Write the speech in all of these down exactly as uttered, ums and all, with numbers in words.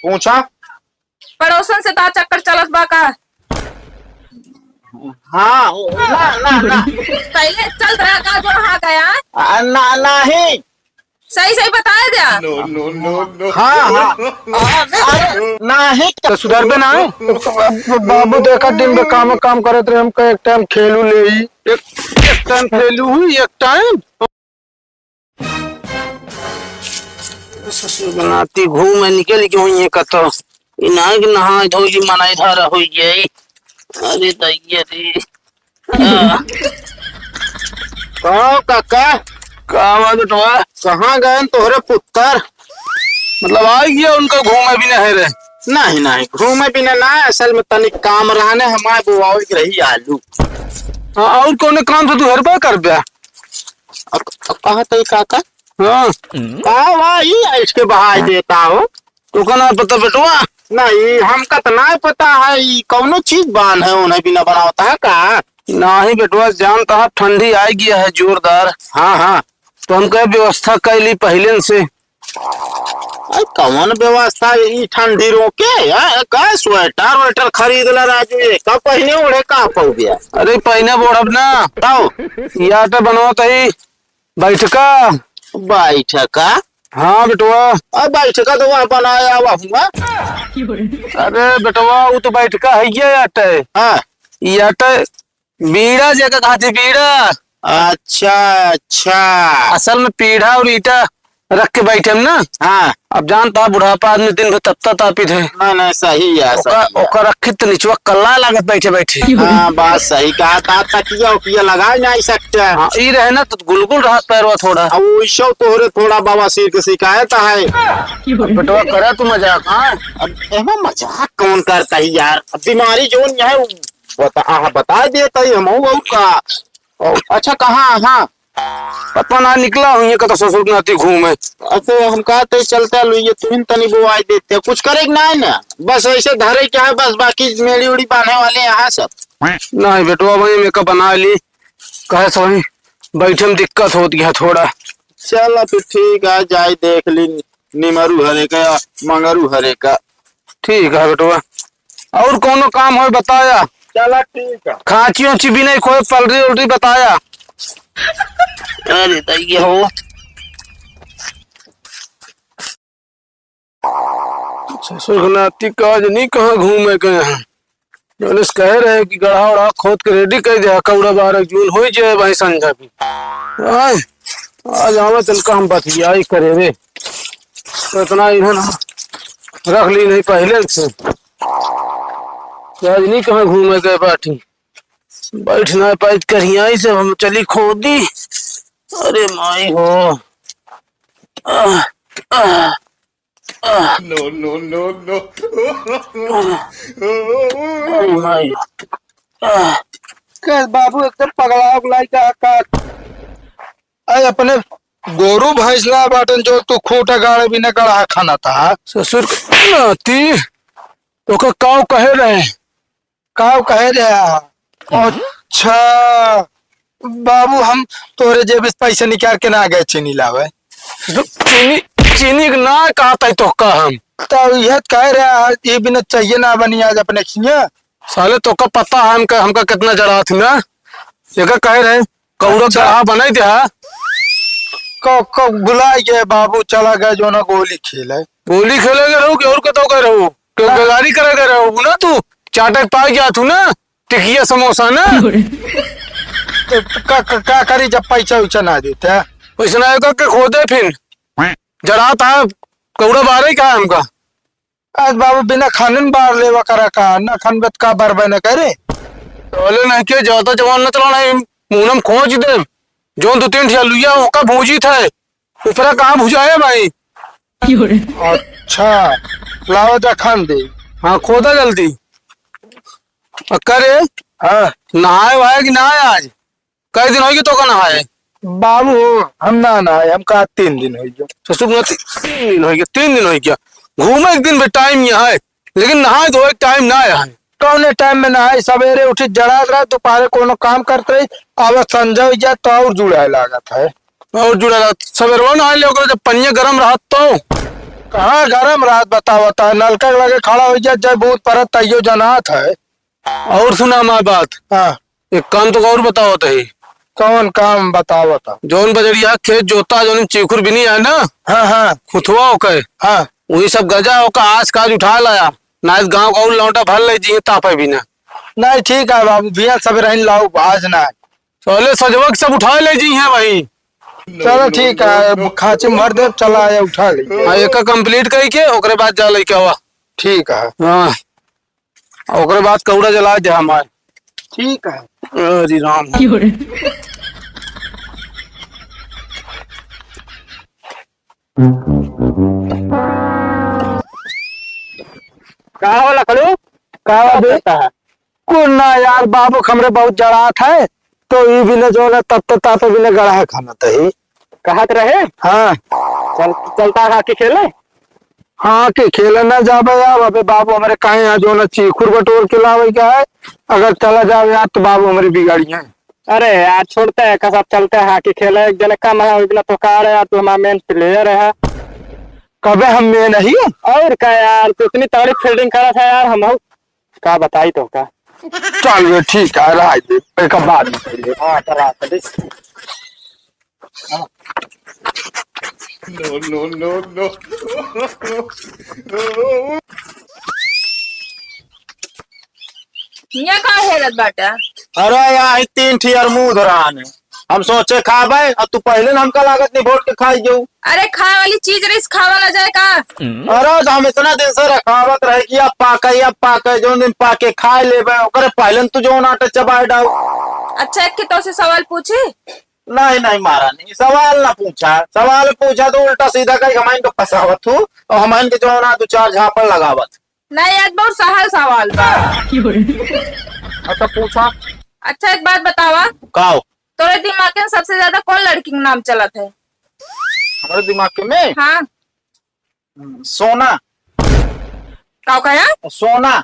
पूछा। पड़ोसन से ता चक्कर चलत बा का? हाँ, ओ, ना, ना, ना। पहले चल रहा का जो हाँ गया? आ, ना, नहीं। सही, सही बताए द्या। हाँ, हाँ। अरे, अरे, नहीं। तो सुधरबे ना? बाबू देखा दिन में काम, काम करत रहे, हमका एक टाइम खेलू ले ही। एक, एक टाइम खेलू हुई, एक टाइम। ससुर बनाती घूम निकल के हुई है कतो। इनाग नहाए धोली मनाई धारा हुई गई। अरे दैया रे। हाँ। कहो काका। का बा बेटवा? कहाँ गए तोहरे पुत्तर? मतलब, आ गया उनका घूमे भी नहीं रहे? नहीं, नहीं, घूमे भी नहीं, ना, असल में तनिक काम रहने, हमारे बोआवे के रही आलू। हाँ, और कौन काम तो तू घर पर कर ब्या? अब, अब कहा तई काका? हाँ। का भाई, इसके बहाई देता हो? तो का ना पता बेटवा? नहीं, हमका तो ना पता है, ई कौनो चीज बान है, उन्हें बिना बनावता है का? नहीं बेटवा, जानता है, ठंडी आ गया है जोरदार। हाँ, हाँ। तो हम कहे व्यवस्था कर ली पहले से। अरे कौन व्यवस्था ई ठंडी रोके? यार, का स्वेटर वेटर खरीद ला राजू, ये का पहने ओढ़े का पौ गया? अरे पहने ओढ़ब ना। तौ? या तो बनवा तही बैठका। बैठका? हाँ बेटवा। अब बैठका तो वहाँ बनाया हुआ हुआ। अरे बेटवा, वो तो बैठका है ये अटे। हाँ। ये अटे बीड़ा जेका कहते बीड़ा। अच्छा, अच्छा। असल में पीढ़ा और ईटा रख के बैठे हम ना। हाँ। अब जानता है बुढ़ापा आदमी दिन भर तपता तापित है। नहीं, नहीं, सही है, ओका, सही है। ओका रखी तो निचवा कल्ला लागत बैठे बैठे। हाँ, बात सही कहा था, तकिया उकिया लगा नहीं सकते। हाँ, ई रहे ना तो गुलगुल रहत पैरवा थोड़ा। अब वैसे तोहरे थोड़ा बवासीर के शिकायत है। बेटवा करे तू मजाक, हाँ? अब एमे मजाक कौन करता है यार? अब बीमारी जोन है, वो बता, आह, बता देता ही हम, और का? और, अच्छा, कहाँ, हाँ? पता ना निकला हुई है, कतो ससुर नाती घूमे। अच्छा, हम कहते चलता लो, ये तुम तनी बोआई देते, कुछ करे के ना है ना, बस ऐसे धरे क्या है, बस बाकी मेड़ी उड़ी बांधे वाले यहाँ सब। नहीं बेटवा, वही में का बना ली, कहे से वही बैठे में दिक्कत होती है थोड़ा। चल, फिर ठीक है, जाए देख ली। निमरू हरे का या मंगरू हरे का। ठीक है बेटवा, और कौनो काम हो बताया। चला ठीक है। खांची उंची भी नहीं, कोई पलरी उलरी बताया। अरे दैया हो। ससुर के नाती का आज नहीं कहाँ घूमे गए हैं। जौन इस कहे रहे कि गढ़ा उढ़ा खोद के रेडी कर दे, कौड़ा बारह जून हो जाए भाई संझा की। आय, आज आवे तनका हम बतियाई करे रे। तो इतना इन्हन रख ली नहीं पहले से। तो आज नहीं कहाँ घूमे गए बाटी। बैठ ना पाइत करियाई से हम चली खोदी। अरे माई हो। आह, आह। No, no, no, no। अरे माई। आह। कल बाबू एकदम पगला उगलाई का, का? अरे अपने गोरू भैंस ला बाटन जो तू खूटा गाड़े बिना गड़हा खाना था। ससुर के नाती, ओकर काव कहे रहे? काव कहे रहे? अच्छा, बाबू, हम तोरे जेब से पैसा निकाल के ना गए चीनी लावे। तो चीनी, चीनी के ना कहत है तोहका हम। तो यह कह रहा है, ये बिना चाहिए ना बनी आज अपने खिया। साले तोहका पता है हमका, हमका कितना जड़ा थी ना? ये का कह रहे? कौड़ा अच्छा। गढ़ा बनाई दे हा? क-, क-, भुला गए बाबू, चला गए जो ना गोली खेले। गोली खेले गए रहू कि और कतौ गए रहू? क्यों हाँ। गदारी करे गए रहू ना तू? चाटक पाए गया तू ना? टिकिया समोसा ना। तो का, का, का करी जब पैसा वैसा ना देते? वैसे ना करके खोदे फिर। जड़ा था, कौड़ा बारे का हमका? आज बाबू बिना खाने में बार लेवा करा का, ना खान बत का बार बने करे? चले नहीं के ज्यादा जवान न चलाना है, मुंह में खोज दे। जो दो तीन ठिया लुइया ओका भूजी था, ऊपरा कहाँ भुजाया भाई? अच्छा, लावा जा खान दे। हाँ, खोदा जल्दी। आ, करे? हाँ। नहाए वहाए कि ना आए आज? कई दिन होइगे तोका नहाए? बाबू, हम ना नहाए, हमका तीन दिन होइगे। ससुर ना ती-, तीन दिन होइगे, तीन दिन होइगे। घूमे एक दिन भी टाइम यहाँ है, लेकिन नहाए धोए टाइम ना है। कौने टाइम में नहाए? सवेरे उठी जड़ात रहा, दोपहरे कोनो काम करत रही, अब संझा हो जाए तो और जुड़ाए लागत है। और जुड़ा रहत, सवेरवा नहाए ले ओकरा जब पनिया गरम रहत तो। कहाँ गरम रहत बतावत है, नलका के लगे खड़ा होइ जात, जब बूंद परत तइयो जनात है। और सुना हमार बात। हाँ। एक काम तो और बतावत है। कौन काम बतावत है? जौन बजरिया खेत जोता, जौन चीखुर बिनी है ना, हाँ, हाँ। खुथवा ओके। हाँ। वही सब गजा ओका आज काज उठा लाया, नाहीं गाँव का और लौंडा भर ले जी तापे बिना। नहीं, ठीक है बाबू, बिया सब रहन लाओ, आज ना। चले सजवक सब उठा ले जी हैं भाई। चलो ठीक है, खांची में भर दे, चला आया उठा ले। हाँ, एक complete करी के ओकरे बाद जा लेके आवा। ठीक है। हाँ, ओकरे बाद कौड़ा जला दे हमार। ठीक है। अरे राम। का हो लखड़ू? का हो बे? करता है? कुछ ना यार, बाबू हमरे बहुत जड़ात है, तो ई बिना जो ना तत्ते तापे बिना गड़ा है खाना तही। कहत रहे? हाँ। चल, चलता है hockey खेले? Hockey खेले ना जाबे यार, अबे बाबू हमरे कहे हैं जो ना चीखुर बटोर के लावे का है, अगर चला जावे यार तो बाबू हमरे बिगाड़ी हैं। अरे यार, छोड़ते हैं, कसब चलते हैं hockey खेले। एक जने कम है, इतना तो कार है यार, तू हमारा main player है। कबे हम main नहीं? और का यार, तू इतनी तगड़ी fielding करत है यार, हम का बताई तो का। चल ये ठीक है, रह दे, एक बाद में कर ले। हाँ, चला, चल। No, no, no, no। हियाँ का हेरत बाटा? अरे, यहाँ ही तीन ठी अरमूद रहन। हम सोचे खाबे, अब तू पहले न हमका लागत निभोट के खाई जाऊ। अरे, खाए वाली चीज रहीस, खावा ना जाए का? अरे, तो हम इतना दिन से रखावत रहे कि अब पाके, अब पाके, जौन दिन पाके खाए लेबे, ओकरे पहले न तू जौन आटे चबाए डाऊ। अच्छा, एक के तो से सवाल पूछी? नहीं, नहीं, महारानी, सवाल ना पूछा। सवाल पूछा तो उल्टा सीधा कहीं हमाइन को फंसावत हूँ और हमाइन के जो ना दो चार झापड़ लगावत। नहीं, आज बहुत सहल सवाल बा। अच्छा, पूछा। अच्छा, एक बात बतावा। काओ? तोरे दिमाग में सबसे ज्यादा कौन लड़की के नाम चलत है? हमारे दिमाग के में? हाँ। हम्म, सोना। का कहा? सोना।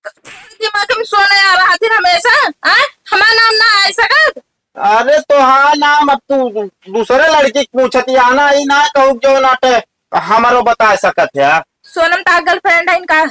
दिमाग में सोने आ रहा थी हमेशा, हाँ? हमार नाम ना आ सकत? अरे तो हाँ नाम, अब तू दू-, दूसरे लड़की के पूछत या ना, ई ना कहू जो नाटे हमारो बता सकत है। सोनम तार girlfriend है इनका?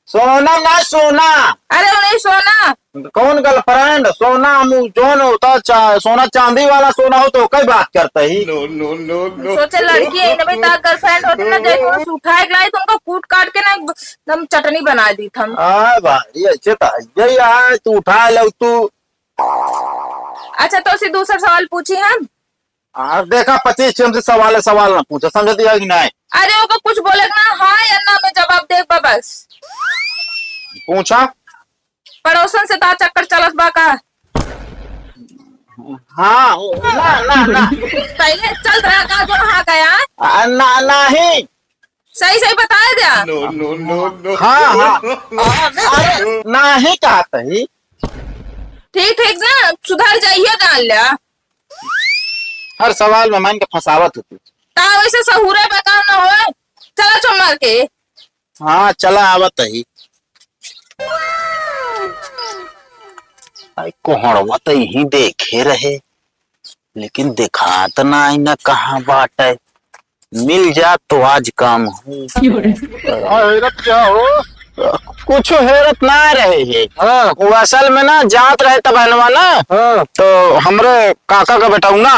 सोनम ना, सोना। अरे वो नहीं सोना। कौन girlfriend? सोना हम उ जौन होता चा-, सोना चांदी वाला सोना हो तो कई बात करते ही। No, no, no, no। सोचे लड़की है, इनमें तार girlfriend होती ना, जैसे वो उठाए के लाई तो उनका कूट काट के ना एकदम चटनी बना दी थम। हाँ भाई, ऐसे तो है, यही है, तू उठा ले तू। अच्छा, तो उसे दूसरा सवाल पूछी हम? हाँ, देखा, पच्चीस हमसे सवाल है, सवाल ना पूछो, समझती है कि नहीं? अरे, ओको कुछ बोले ना, हाँ या ना में जवाब दे बा बस। पूछा। पड़ोसन से ता चक्कर चलत बा का? हाँ, ना, ना, ना। पहले चल रहा का जो हाँ गया? आ, ना, नहीं। सही सही बताए द्या। No, no, no, no। हाँ, हाँ। अरे, नाही कहत ही। ठीक, ठीक ना, सुधर जाइए जान ल्या। हर सवाल में मान के फंसावत होती। ता वैसे सहूरे बताओ ना होए। चला चुम्मा के। हाँ, चला आवत ही। आई कोहड़वा तो यहीं देखे रहे। लेकिन देखात नाई ना कहाँ बाटे। मिल जात तो आज काम हो। क्यों रे? हाँ, हेरत क्या हो? कुछ हेरत ना रहे है। हाँ। वो असल में ना जात रहे तबहनवा ना, हाँ। तो हमरे काका का बेटऊ ना,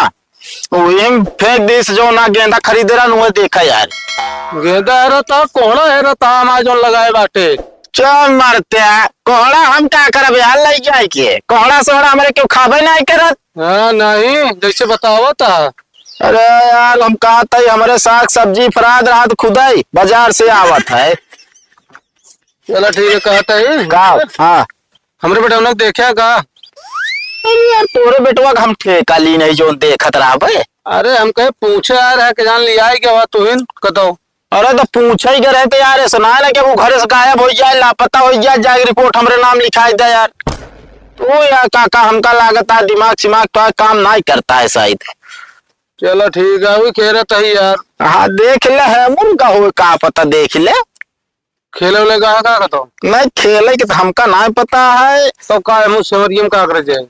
वो एम फेंक दिस जो ना गेंदा खरीदे रहन, वो देखा यार। गेंदा हेरत था, कोहड़ा हेरत था, हमारे जोन लगाए बाटे। चल मरते हैं, कोहड़ा हम का करब यार, लई जाए के? कोहड़ा सोहड़ा हमरे क्यों खाबे नहीं करत? हाँ, नहीं, जैसे बतावत है। अरे यार, हम कहत है, हमरे साग सब्जी फराद रहत खुदाई, बाजार से आवत है। चला ठीक है, कहत है। का? हाँ। हमरे बेटवा के देखे का? अरे यार, तोरे बेटवा का हम ठेका ली नहीं, जोन देखत रहबे। अरे, हम कहे पूछे आ रहा है कि जान लिया है क्या हुआ तुहिन, कतो? अरे तो पूछे ही करे तो यार, ऐसा ना है ना कि वो घर से गायब हो जाए, लापता हो जाए, जाके रिपोर्ट हमरे नाम लिखाए दे यार। तो यार काका, हमका लागत है दिमाग सिमाग तो काम नहीं करता है शायद। चलो ठीक है, वही कह रहा था यार। हाँ देख ले, है मुर्गा हो का पता, देख ले। खेले उले का है का तो? नहीं, खेले के तो हमका नहीं पता है। तो का है मुँह सेवरिया में का करे जाए?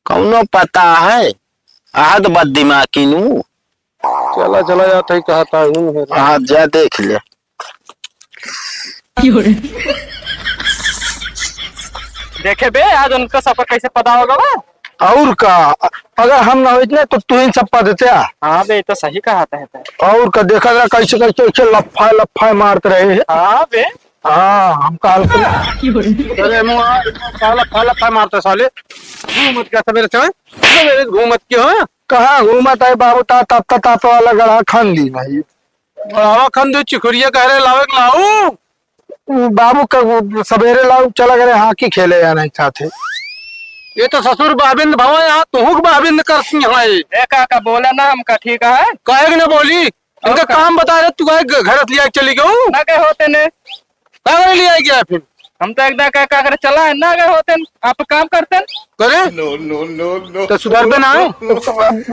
कौनो पता है? आद बद दिमागी नू। चला, चला जात है, कहत है, यूं है। हाँ, जा देख ले। देखे बे, आज उनका सफर कैसे पदा होगा बा? और का, अगर हम ना होइत ना, तो तू ही सब पा देते आ। हाँ बे, तो सही कहत है। और का, देखा ना, कैसे, कैसे, कैसे लफा, लफा मारत रहे हैं। हाँ बे। हाँ, हम काल को अरे मुआ, काला, काला का मारता साले? घूमत क्या सवेरे से, हैं? सवेरे घूमत क्यों, हैं? कहाँ घूमत है बाबू? ता-, ताप, ता-, ताप वाला गड़ा खन ली नहीं। गड़ावा खन दे, चिखुरिया कह रहे, लावे के लाऊ? बाबू का वो सवेरे लाऊ, चला गए hockey खेले या नहीं साथे। ये तो ससुर बाबिंद भवा, यहाँ तुहू के बाबिंद करती हैं। ए काका, बोला ना, हम का ठीक है? काहे के ना बोली? इनका और का? काम बता रहे, तू काहे घ-, घर से लिया के चली गऊ? ना गए होते ने। का करे लिया गया फिर? हम तो एक दा का, का करे चला है, ना गए होते ने। आप काम करते ने। करे? No, no, no, no। तो सुधरबे ना है?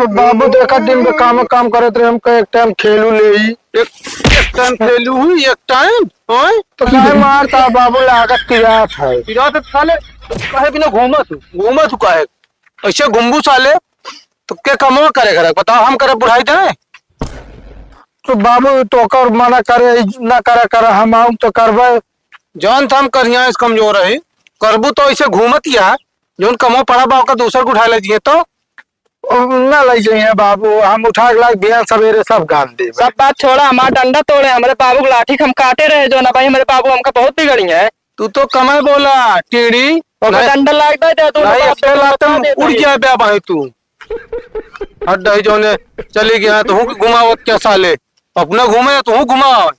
बाबू देखा दिन में काम, काम करत रहे, हमका एक time खेलू ले ही। एक, एक time खेलू हुई, एक time? ओए? तो काहे मारता बाबू, लागत की बात है। पिरात साले, काहे बिना घूमत हूँ? घूमत हूँ काहे? ऐसे घूमबू साले? तो के कमवा करे, करे बताओ, हम करे बुढ़ाई दे? तो बाबू, तो कर मना करे, ना करे, करे, हम आऊं तो करबे। जौन त हम करिया इस कमजोर है, करबू तो ऐसे घूमत या, जौन कमवा पड़ा बा, ओकर दूसर के उठा ले जिए तो। ओ, ना ले जाइए बाबू, हम उठा के लाग बिहान सवेरे सब गान दे। सब बात छोड़ा, हमार डंडा तोड़े, हमरे बाबू के लाठी के हम काटे रहे, जो ना भाई, हमरे बाबू हमका बहुत बिगड़ी है। तू तो कमाए बोला, टेढ़ी। ओकर नहीं। डंडा लाग दे, दे, तू नहीं, लोग अब तो लात बता दे उड़ भाई। गया बे भाई तू। हट दही जौने चली गया, तो हूँ घुमावत क्या साले? अपना घूमे तो हूँ घुमाव।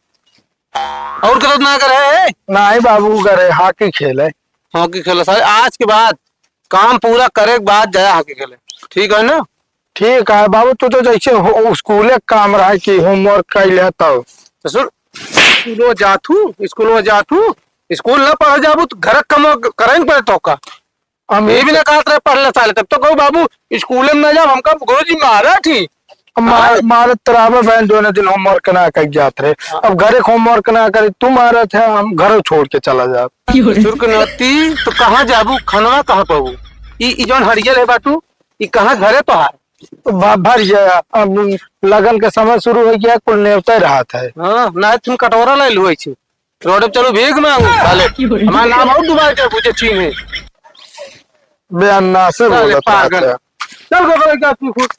और करत ना करे है? नहीं बाबू, करे hockey खेले। Hockey खेले साले, आज के बाद काम पूरा करे के बाद जाया hockey खेले, ठीक है ना? ठीक है बाबू, तू तो जैसे हो, स्कूले काम रहा कि homework कर ले तब। तो सुन, स्कूलो जात हूँ, स्कूलो जात हूँ, स्कूल ना पढ़ जाबू तो घर कमो करे न पड़े तो का? हम ये भी ना कहत रहे पढ़ ले साले, तब तो कहू बाबू स्कूल में ना जाओ, हमका गुरुजी मारा थी। अब मार-, हाँ। मारत तो रहबे बहन, दोनों दिन homework ना कर जात रहे। हाँ। अब घरे के homework ना करे, तू मारत है, हम घरों छोड़ के चला जाब। सुर के नाती, तो कहाँ जाबू, खनवा कहाँ पाबू? ई, ई जौन हरियर है बाटू, ई कहाँ घरे तो है? तो भा-, भर जाए, अब लगन के समय शुरू हो गया, कुल नेवते रहत है। हाँ, ना तुम कटोरा ले लो ऐसे। रोड पे चलो भीख मांगू, साले। हमारा नाम और डुबा के पूछे छीन है। बे अन्ना से साले बोलत पागल। रहत है। चल गोबर का तू खुद।